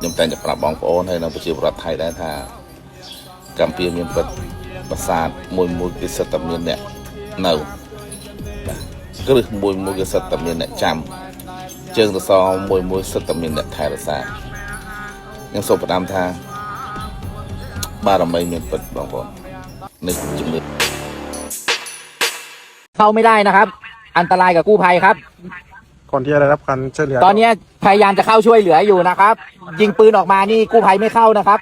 ខ្ញុំតែងតែប្រាប់បងប្អូនហើយនិងប្រជាពលរដ្ឋថៃដែរថាកម្ពុជាមានពិតប្រាសាទមួយមួយគឺសិតតែមានអ្នកនៅបាទគ្រឹះមួយមួយគឺសិតតែមានអ្នកចាំជើងសសរមួយមួយសិតតែមានអ្នកថែរក្សាខ្ញុំសូមផ្ដាំថាបារមីមានពិតបងប្អូននេះជំនឿ เข้าไม่ได้นะครับ อันตรายกับกู้ภัยครับ ก่อนที่จะได้รับการช่วยเหลือ ตอนนี้พยายามจะเข้าช่วยเหลืออยู่นะครับ ยิงปืนออกมานี่กู้ภัยไม่เข้านะครับ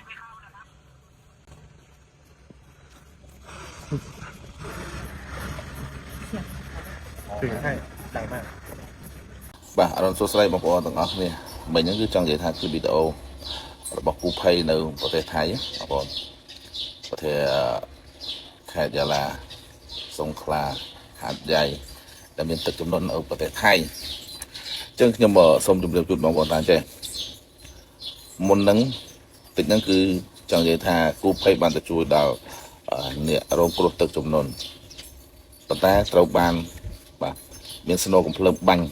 ถึงให้ดังมาก បាទអរុណសួស្តីបងប្អូនទាំងអស់គ្នាមិញហ្នឹងគឺចង់និយាយថាគឺវីដេអូរបស់គូភ័យនៅប្រទេសថៃបងប្អូនប្រទេសខេត្តយ៉ាឡាសុងខ្លាហាត់យ៉ៃដែលមានទឹកចំនួននៅប្រទេសថៃអញ្ចឹងខ្ញុំសូមជម្រាបជូនបងប្អូនតាមចេះមុនហ្នឹងតិចហ្នឹងគឺចង់និយាយថាគូភ័យបានទៅជួយដល់អ្នករងគ្រោះទឹកចំនួនប៉ុន្តែត្រូវបានបាទមានស្នូកំភ្លើងបាញ់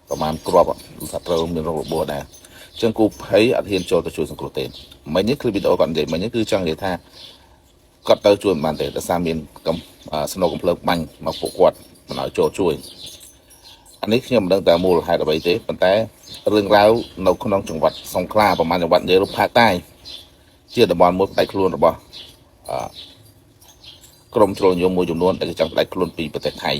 ប្រហែលគ្រាប់គឺថាត្រូវមានរងរបួសដែរអញ្ចឹងគូភ័យអត់ហ៊ានចូលទៅជួយសង្គ្រោះទេមិញនេះគឺវីដេអូគាត់និយាយមិញនេះគឺចង់និយាយថាគាត់ទៅជួយមិនបានទេដោយសារមានកំស្នូកំភ្លើងបាញ់មកពួកគាត់មិនឲ្យចូលជួយអានេះខ្ញុំមិនដឹងតែមូលហេតុអ្វីទេប៉ុន្តែរឿងរ៉ាវនៅក្នុងចង្វាត់សង្ខ្លាប្រហែលចង្វាត់និយាយរូបភាគតែជាតំបន់មួយផ្ដាច់ខ្លួនរបស់អឺក្រមជ្រុលនិយមមួយចំនួនដែលគេចង់ផ្ដាច់ខ្លួនពីប្រទេសថៃ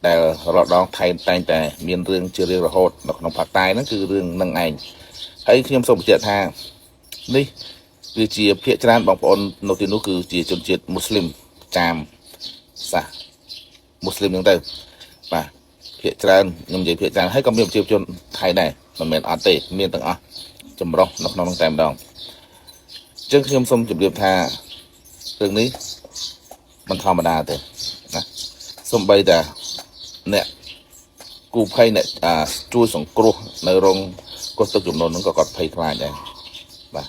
ដែលរដងថៃតែងតែមានរឿងជារៀងរហូតនៅក្នុងภาคใต้ហ្នឹងគឺរឿងនឹងឯងហើយខ្ញុំសូមបញ្ជាក់ថានេះគឺជាភាគច្រើនបងប្អូននៅទីនោះគឺជាជនជាតិមូស្លីមចាមសាសមូស្លីមហ្នឹងទៅបាទភាគច្រើនខ្ញុំនិយាយភាគច្រើនហើយក៏មានប្រជាជនថៃដែរមិនមែនអត់ទេមានទាំងអស់ចម្រុះនៅក្នុងហ្នឹងតែម្ដងអញ្ចឹងខ្ញុំសូមជម្រាបថារឿងនេះមិនធម្មតាទេណាសំបីតាអ្នក គូភ័យអ្នកអាជួយសង្គ្រោះនៅរោងកុសទឹកចំនួនហ្នឹងក៏គាត់ភ័យខ្លាចដែរបាទ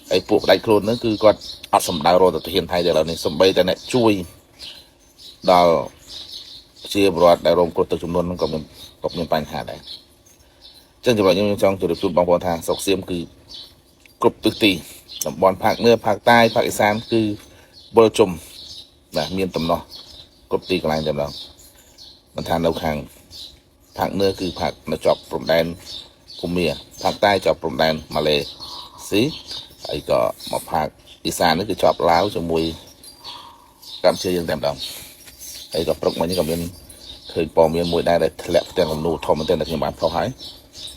ហើយពួកផ្ដាច់ខ្លួនហ្នឹងគឺគាត់អត់សម្ដៅរកទៅធានថៃទេឥឡូវនេះសំបីតែអ្នកជួយដល់ជាបរដ្ឋដែលរងគ្រោះទឹកចំនួនហ្នឹងក៏មានក៏មានបញ្ហាដែរអញ្ចឹងចំណុចខ្ញុំចង់ជម្រាបជូនបងប្អូនថាស្រុកសៀមគឺគ្រប់ទិសទីតំបន់ภาคเหนือภาคใต้ภาคอีสานគឺវិលជុំបាទមានតំណោះគ្រប់ទីកន្លែងតែម្ដងមិនថានៅខាង ภาคเหนือគឺภาคនៅជាប់ព្រំដែនភូមាภาคใต้ជាប់ព្រំដែនម៉ាឡេស៊ីហើយក៏មកภาคอีสานនេះគឺជាប់ឡាវជាមួយកម្ពុជាយើងតែម្ដងហើយក៏ព្រឹកមិញនេះក៏មានឃើញព័ត៌មានមួយដែរដែលធ្លាក់ផ្ទាំងគំនូធំមែនទែនដែលខ្ញុំបានផុសហើយ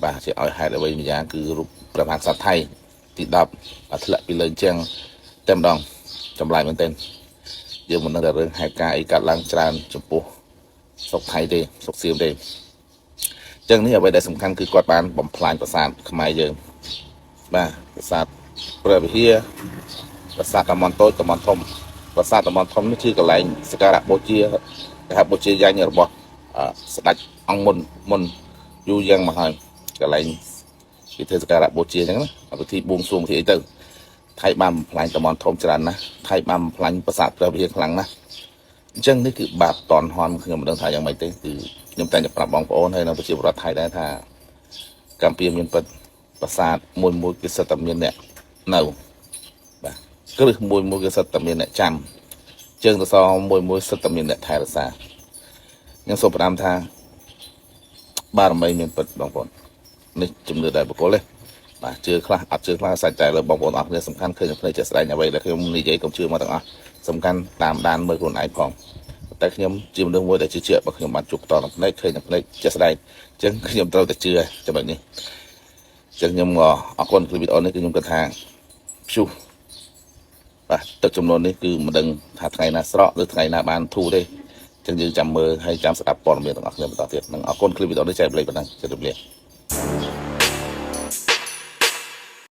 បាទជាឲ្យហេតុអ្វីម្យ៉ាងគឺរូបព្រះមហាក្សត្រថៃទី10បាទធ្លាក់ពីលើជាងតែម្ដងចម្លែកមែនទែនយើងមិនដឹងថារឿងហេតុការណ៍អីកាត់ឡើងច្រើនចំពោះស្រុកថៃទេស្រុកសៀមទេ ចឹងនេះអ្វីដែលសំខាន់គឺគាត់បានបំផ្លាញប្រាសាទខ្មែរយើងបាទប្រាសាទព្រះវិហារប្រាសាទតំបន់តូចតំបន់ធំប្រាសាទតំបន់ធំនេះជាកន្លែងសក្ការៈបូជាគេហៅបូជាយ៉ាញ់របស់អឺស្ដេចអង្គមុនមុនយូរយ៉ាងមកហើយកន្លែងគេធ្វើសក្ការៈបូជាចឹងណាពិធីបួងសួងពិធីអីទៅថៃបានបំផ្លាញតំបន់ធំច្រើនណាស់ថៃបានបំផ្លាញប្រាសាទព្រះវិហារខ្លាំងណាស់អញ្ចឹងនេះគឺបាបតនហន់ខ្ញុំមិនដឹងថាយ៉ាងម៉េចទេគឺខ្ញុំតែងតែប្រាប់បងប្អូនហើយនិងប្រជាពលរដ្ឋថៃដែរថាកម្ពុជាមានពិតប្រាសាទមួយមួយគឺសិតតែមានអ្នកនៅបាទគ្រឹះមួយមួយគឺសិតតែមានអ្នកចាំជើងសសរមួយមួយសិតតែមានអ្នកថែរក្សាខ្ញុំសូមផ្ដាំថាបារមីមានពិតបងប្អូននេះជំនឿដែលបុគ្គលទេបាទជឿខ្លះអត់ជឿខ្លះសាច់តែលើបងប្អូនអស់គ្នាសំខាន់ឃើញភ្នែកជាក់ស្ដែងអ្វីដែលខ្ញុំនិយាយកុំជឿមកទាំងអស់សំខាន់តាមដានមើលខ្លួនឯងផង តែខ្ញុំជាមនុស្សមួយដែលជឿជាក់បើខ្ញុំបានជួបផ្ទាល់នឹងភ្នែកឃើញនឹងភ្នែកជាក់ស្ដែងអញ្ចឹងខ្ញុំត្រូវតែជឿចំណុចនេះអញ្ចឹងខ្ញុំក៏អរគុណគ្លីបវីដេអូនេះគឺខ្ញុំគិតថាព្យុះបាទទឹកចំនួននេះគឺមិនដឹងថាថ្ងៃណាស្រកឬថ្ងៃណាបានធូរទេអញ្ចឹងយើងចាំមើលហើយចាំស្ដាប់ព័ត៌មានទាំងអស់គ្នាបន្តទៀតនឹងអរគុណគ្លីបវីដេអូនេះចែករំលែកប៉ុណ្ណឹងជម្រាបលា។